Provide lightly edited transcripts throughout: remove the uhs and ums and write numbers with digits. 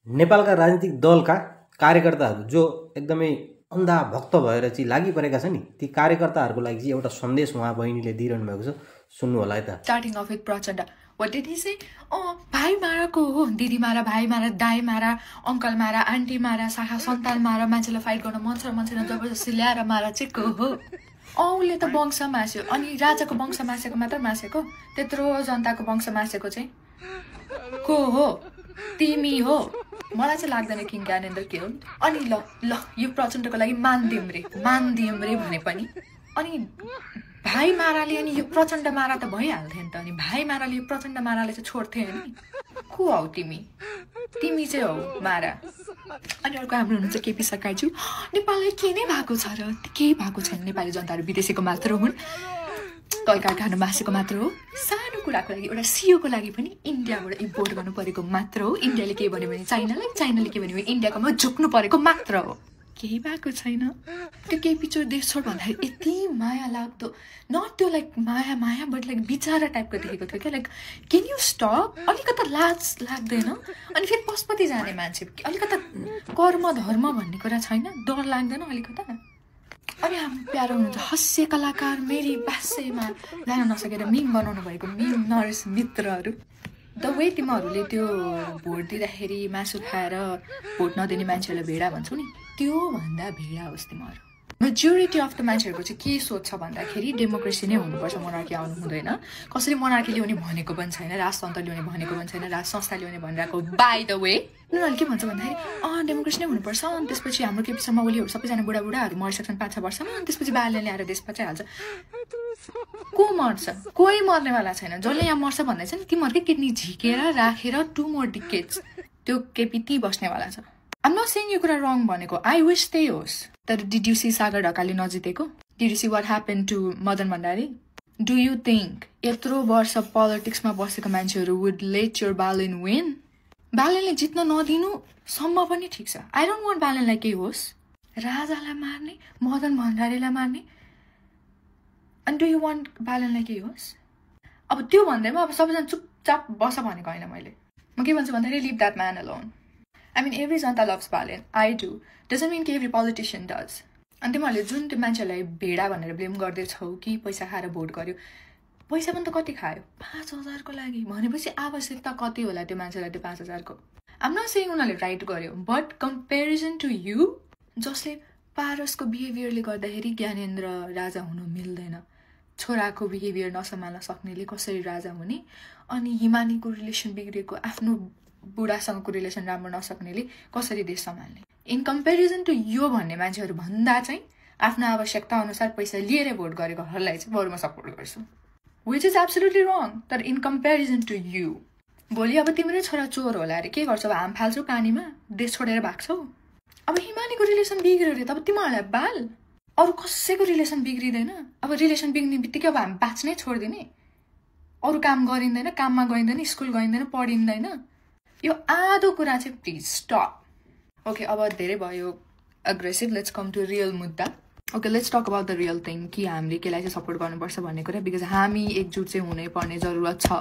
नेपालका राजनीतिक दलका कार्यकर्ताहरू जो एकदमै अन्धा भक्त भएर चाहिँ लागिपरेका छन् नि, ती कार्यकर्ताहरूको लागि चाहिँ एउटा सन्देश उहाँ बहिनीले दिइरहनु भएको छ, सुन्नु होला है त। Starting off with Prachanda. What did he say? Oh, भाइ मारा को हो, दिदी मारा, भाइ मारा, दाइ मारा, अङ्कल मारा, आन्टी मारा, शाखा सन्तान मारा, मान्छेलाई फाइट गर्न मन छ मान्छेलाई जबरजस्ती ल्याएर मारा चाहिँ को हो। औले त वंश मास्यो, अनि राजाको वंश मासेको मात्र मासेको, त्यत्रो जनताको वंश मासेको चाहिँ को हो? तिमी हो। मलाई चाहिँ लाग्दैन किङ ज्ञानेन्द्र के हो। अनि ल ल यो प्रचण्डको लागि मान्दियम रे भने पनि अनि भाइ माराले अनि यो प्रचण्ड मारा त भइहाल्थ्यो नि त। अनि भाइ माराले यो प्रचण्ड माराले चाहिँ छोड्थे नि। को हौ तिमी? तिमी चाहिँ हौ मारा। अनि अर्को हाम्रो हुनुहुन्छ केपी सरकारज्यू। नेपाललाई के नै भएको छ र? केही भएको छैन। नेपाली जनताहरू विदेशीको मात्र हुन्, कल कारखाना मासेको मात्र हो। सानो कुराको लागि एउटा सिओको लागि पनि इन्डियाबाट इम्पोर्ट गर्नु परेको मात्र हो। इन्डियाले के भन्यो भने चाइनालाई, चाइनाले के भन्यो भने इन्डियाकोमा झुक्नु परेको मात्र हो। केही भएको छैन। त्यो केपी चोर देश छोड भन्दाखेरि यति माया लाग्दो, नट त्यो like Maya Maya but like बिचारा टाइपको देखेको थियो क्या। Like can you stop? अलिकता लाज लाग्दैन? अनि फेरि पशुपति जाने मान्छे अलिकता कर्म धर्म भन्ने कुरा छैन? डर लाग्दैन अलिकता? अनि हाम्रो प्यारो हुनुहुन्छ हास्य कलाकार मेरी बासेमा जान नसकेर मिम बनाउनु भएको मिम नरेश मित्रहरू। द वे तिमीहरूले त्यो भोट दिँदाखेरि मासु खाएर भोट नदिने मान्छेहरूलाई भेडा भन्छौ नि, त्यो भन्दा भेडा होस् तिमीहरू। मेजोरिटी अफ द मान्छेहरूको चाहिँ के सोध्छ भन्दाखेरि डेमोक्रेसी नै हुनुपर्छ, मोनार्की आउनु हुँदैन। कसैले मोनार्की ल्याउने भनेको पनि छैन, राजतन्त्र ल्याउने भनेको पनि छैन, राज संस्था ल्याउने भनिरहेको। बाई द वे उनीहरूले के भन्छ भन्दाखेरि डेमोक्रेसी नै हुनुपर्छ, अनि त्यसपछि हाम्रो केपी शर्मा ओलीहरू सबैजना बुढाबुढाहरू मरिसक्छन् 5-6 वर्षमा, अनि त्यसपछि बालले ल्याएर देश बचाइहाल्छ। को मर्छ? कोही मर्नेवाला छैन। जसले यहाँ मर्छ भन्दैछ नि तिमीहरूकै किडनी झिकेर राखेर 2 more decades त्यो केपी ती बस्नेवाला छ। आम नट सेइङ यो कुरा रङ भनेको, आई विश त्यही होस्। तर डिड यु सी सागर ढकाली नजितेको? Did you see what happen to Madan Bhandari? Do you think यत्रो वर्ष पोलिटिक्समा बसेको मान्छेहरू would let your Balen win? बालेनले जित्न नदिनु सम्म पनि ठिक छ। आई डोन्ट वान्ट बालेनलाई केही होस्, राजालाई मार्ने, मदन भण्डारीलाई मार्ने। अनि डु यु वान्ट बालेनलाई केही होस्? अब त्यो भन्दैमा अब सबैजना चुपचाप बस भनेको होइन। मैले म के भन्छु भन्दाखेरि leave that man alone. I mean, every Janata loves Balen. I do. Doesn't mean every politician does. अनि तिमीहरूले जुन त्यो मान्छेलाई भेडा भनेर ब्लेम गर्दैछौ कि पैसा खाएर भोट गर्यो, पैसा पनि त कति खायो? 5,000 लागि भनेपछि आवश्यकता कति होला त्यो मान्छेलाई त्यो 5,000 को? आम नट सेइङ उनीहरूले राइट गर्यो, बट कम्पेरिजन टु यु जसले पारसको बिहेभियरले गर्दाखेरि ज्ञानेन्द्र राजा हुनु मिल्दैन, छोराको बिहेभियर नसम्हाल्न सक्नेले कसरी राजा हुने, अनि हिमानीको रिलेसन बिग्रेको आफ्नो बुढासँगको रिलेसन राम्रो नसक्नेले कसरी देश सम्हाल्ने। इन कम्पेरिजन टु यो भन्ने मान्छेहरू भन्दा चाहिँ आफ्नो आवश्यकता अनुसार पैसा लिएर भोट गरेकोहरूलाई चाहिँ बरुमा सपोर्ट गर्छु, विच इज एब्सोल्युटली रङ। तर इन कम्पेरिजन टु यु भोलि अब तिमीरै छोरा चोर होला अरे के गर्छौ? हाम फाल्छौ पानीमा, देश छोडेर भाग्छौ। अब हिमानीको रिलेसन बिग्रियो अरे तब तिमीहरूलाई बाल, अरू कसैको रिलेसन बिग्रिँदैन। अब रिलेसन बिग्रिने बित्तिकै अब हामी बाँच्नै छोडिदिने, अरू काम गरिँदैन, काममा गइँदैन, स्कुल गइँदैन, पढिँदैन। यो आधो कुरा चाहिँ प्लिज स्टप। ओके, अब धेरै भयो aggressive, let's come to real मुद्दा। Okay, let's talk about the real thing कि हामीले केलाई चाहिँ सपोर्ट गर्नुपर्छ भन्ने कुरा। बिकज हामी एकजुट चाहिँ हुनै पर्ने जरुरत छ।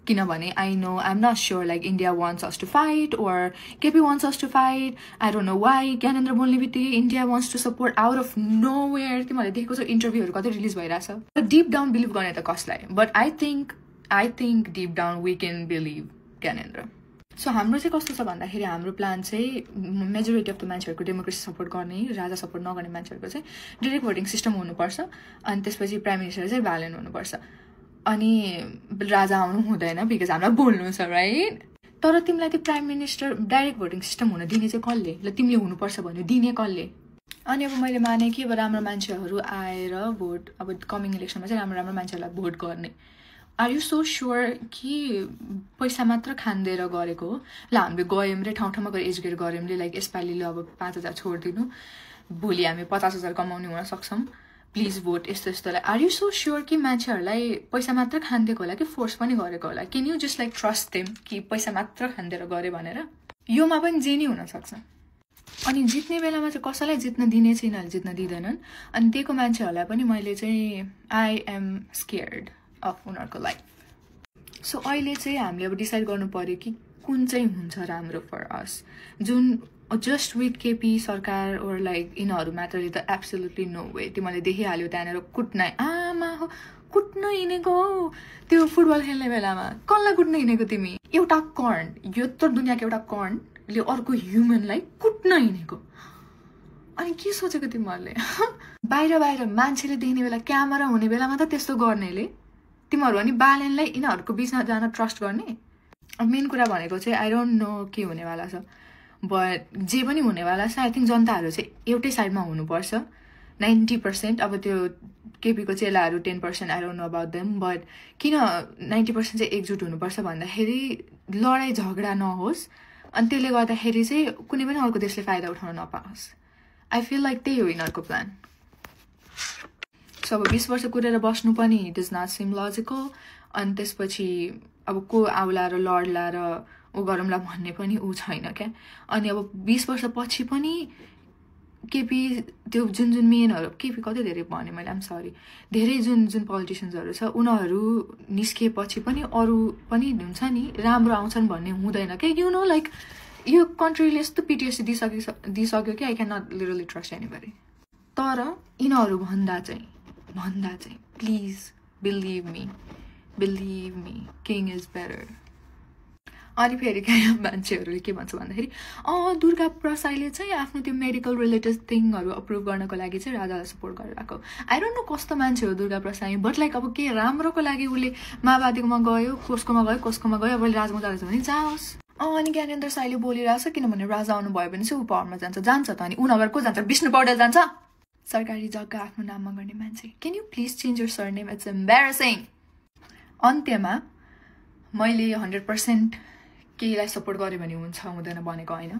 किनभने I know I am not sure like India wants us to fight or KP wants us to fight. I don't know why Gyanendra बोल्ने बित्तिकै India wants to support out of nowhere. तिमीहरूले देखेको छ इन्टरभ्यूहरू कतै रिलिज भइरहेछ। डिप डाउन बिलिभ गर्ने त कसलाई, but I think deep down we can believe Gyanendra. So हाम्रो चाहिँ कस्तो छ भन्दाखेरि हाम्रो प्लान चाहिँ मेजोरिटी अफ द मान्छेहरूको डेमोक्रेसी सपोर्ट गर्ने, राजा सपोर्ट नगर्ने मान्छेहरूको चाहिँ डाइरेक्ट भोटिङ सिस्टम हुनुपर्छ, अनि त्यसपछि प्राइम मिनिस्टर चाहिँ बालेन हुनुपर्छ, अनि राजा आउनु हुँदैन बिकज हामीलाई बोल्नु छ, राइट? तर तिमीलाई त्यो prime minister direct voting system हुन दिने चाहिँ कसले? ल तिमीले हुनुपर्छ भन्यो, दिने कसले? अनि अब मैले माने कि अब राम्रो मान्छेहरू आएर भोट, अब कमिङ इलेक्सनमा चाहिँ राम्रो राम्रो मान्छेहरूलाई भोट गर्ने। आर यु सो स्योर कि पैसा मात्र खानिदिएर गरेको हो? ल हामीले गयौँ रे, ठाउँ ठाउँमा गएर एजुकेट गऱ्यौँ रे, लाइक यसपालिले अब 5,000 छोडिदिनु, भोलि हामी 50,000 कमाउने हुन सक्छौँ, प्लिज भोट यस्तो यस्तोलाई। आर यु सो स्योर कि मान्छेहरूलाई पैसा मात्र खानिदिएको होला कि फोर्स पनि गरेको होला? Can you just like trust them कि पैसा मात्र खानिदिएर गरे भनेर? योमा पनि जे नै हुनसक्छ। अनि जित्ने बेलामा चाहिँ कसैलाई जित्न दिने चाहिँ यिनीहरूले जित्न दिँदैनन्। अनि दिएको मान्छेहरूलाई पनि मैले चाहिँ आई एम स्केयर्ड अफ उनीहरूको लाइफ। सो अहिले चाहिँ हामीले अब डिसाइड गर्नु पर्यो कि कुन चाहिँ हुन्छ राम्रो फर अस, जुन जस्ट विथ केपी सरकार ओर लाइक यिनीहरू मात्रले त एब्सोल्युटली नो वे। तिमीले देखिहाल्यो त्यहाँनिर कुट्न आमा हो कुट्न हिँडेको हो त्यो फुटबल खेल्ने बेलामा, कसलाई कुट्न हिँडेको तिमी? एउटा कर्ण, यो त दुनियाँको एउटा कर्णले अर्को ह्युमनलाई कुट्न हिँडेको। अनि के सोचेको तिमीहरूले? बाहिर बाहिर मान्छेले देख्ने बेला क्यामेरा हुने बेलामा त त्यस्तो गर्नेले, तिमीहरू अनि बालेनलाई यिनीहरूको बिचमा जान ट्रस्ट गर्ने? मेन कुरा भनेको चाहिँ आई डोन्ट नो के हुनेवाला छ, बट जे पनि हुनेवाला छ। आई थिङ्क जनताहरू चाहिँ एउटै साइडमा हुनुपर्छ 90%। अब त्यो केपीको चेलाहरू 10%, I don't know about them, but किन 90% चाहिँ एकजुट हुनुपर्छ भन्दाखेरि लडाइँ झगडा नहोस्, अनि त्यसले गर्दाखेरि चाहिँ कुनै पनि अर्को देशले फाइदा उठाउन नपाओस्। आई फिल लाइक त्यही हो यिनीहरूको प्लान। सो अब 20 वर्ष कुरेर बस्नु पनि it is not seem logical. अनि त्यसपछि अब को आउला र लड्ला र ऊ गरौँला भन्ने पनि ऊ छैन क्या। अनि अब 20 वर्षपछि पनि केपी त्यो जुन मेनहरू, केपी कति धेरै भने मैले, आम सरी, धेरै जुन पोलिटिसियन्सहरू छ उनीहरू निस्किएपछि पनि अरू पनि हुन्छ नि राम्रो आउँछन् भन्ने हुँदैन क्या। यु नो लाइक यो कन्ट्रीले यस्तो पिटिएससी दिइसक्यो कि I can not literally trust anybody. तर यिनीहरू भन्दा चाहिँ please believe me king is better. अनि फेरि क्या मान्छेहरूले के भन्छ भन्दाखेरि दुर्गा प्रसाईले चाहिँ आफ्नो त्यो मेडिकल रिलेटेड थिङहरू अप्रुभ गर्नको लागि चाहिँ राजालाई सपोर्ट गरिरहेको। आई डोन्ट नो कस्तो मान्छे हो दुर्गा प्रसाई, बट लाइक अब के राम्रोको लागि उसले माओवादीकोमा गयो, कसकोमा गयो, अब राजमा जान्छ भने जाओस्। अनि ज्ञानेन्द्र साईले बोलिरहेको छ किनभने राजा आउनु भयो भने चाहिँ ऊ पावरमा जान्छ त अनि ऊ नभएर को जान्छ? विष्णु पौडेल जान्छ? सरकारी जग्गा आफ्नो नाममा गर्ने मान्छे। Can you please change your surname? It's embarrassing. अन्त्यमा मैले 100% केहीलाई सपोर्ट गरेँ भने हुन्छ हुँदैन भनेको होइन,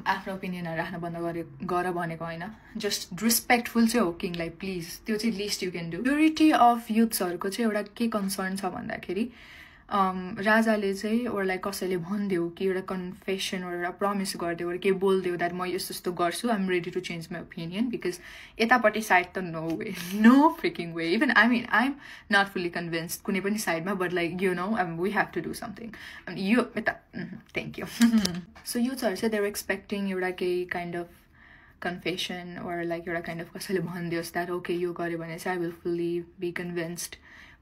आफ्नो ओपिनियनहरू राख्न बन्द गर भनेको होइन, जस्ट रिस्पेक्टफुल चाहिँ हो किङलाई प्लिज, त्यो चाहिँ list you can do. Purity of युथ्सहरूको चाहिँ एउटा के कन्सर्न छ भन्दाखेरि राजाले चाहिँ ओरलाई कसैले भनिदेऊ कि एउटा कन्फेसन एउटा प्रमिस गरिदेऊ एउटा के बोलिदेऊ द्याट म यस्तो यस्तो गर्छु, I am ready to change my opinion, because यतापट्टि साइड त no freaking way, even I am not fully convinced कुनै पनि साइडमा, but like you know we have to do something. यो यता थ्याङ्क यू। सो युथहरू चाहिँ देयर एक्सपेक्टिङ एउटा केही kind of confession or like एउटा काइन्ड अफ कसैले भनिदियोस् द्याट ओके यो गऱ्यो भने चाहिँ I will fully be convinced,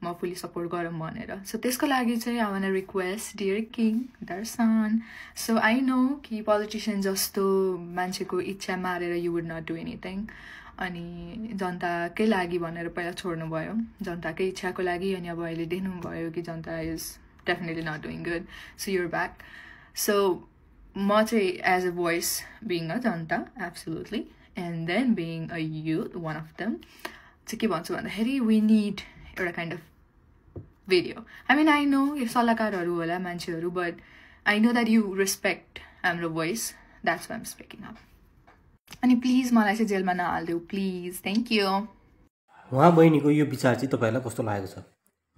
म फुल्ली सपोर्ट गरौँ भनेर। सो त्यसको लागि चाहिँ I want request dear king Darshan, so I know कि पोलिटिसियन जस्तो मान्छेको इच्छा मारेर you would not do anything, अनि जनताकै लागि भनेर पहिला छोड्नुभयो, जनताकै इच्छाको लागि, अनि अब अहिले देख्नुभयो कि जनता is definitely not doing good, so you're back. So म चाहिँ as a voice being a जनता absolutely, and then being a youth one of them चाहिँ के भन्छु भन्दाखेरि वी निड एउटा kind of video. I mean I know यो सल्लाहकारहरू होला मान्छेहरू, but I know that you respect हाम्रो voice, that's why am speaking up. अनि प्लिज मलाई चाहिँ जेलमा नहालिदेऊ प्लिज, थ्याङ्क यू। उहाँ बहिनीको यो विचार चाहिँ तपाईँहरूलाई कस्तो लागेको छ?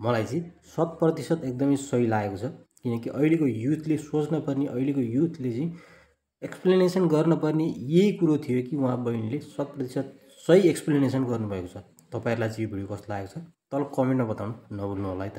मलाई चाहिँ 100% एकदमै सही लागेको छ, किनकि अहिलेको युथले सोच्नुपर्ने, अहिलेको युथले चाहिँ एक्सप्लेनेसन गर्नुपर्ने यही कुरो थियो कि उहाँ बहिनीले 100% सही एक्सप्लेनेसन गर्नुभएको छ। तपाईँहरूलाई चाहिँ यो भिडियो कस्तो लागेको छ तल कमेन्टमा बताउनु नभुल्नु होला है त।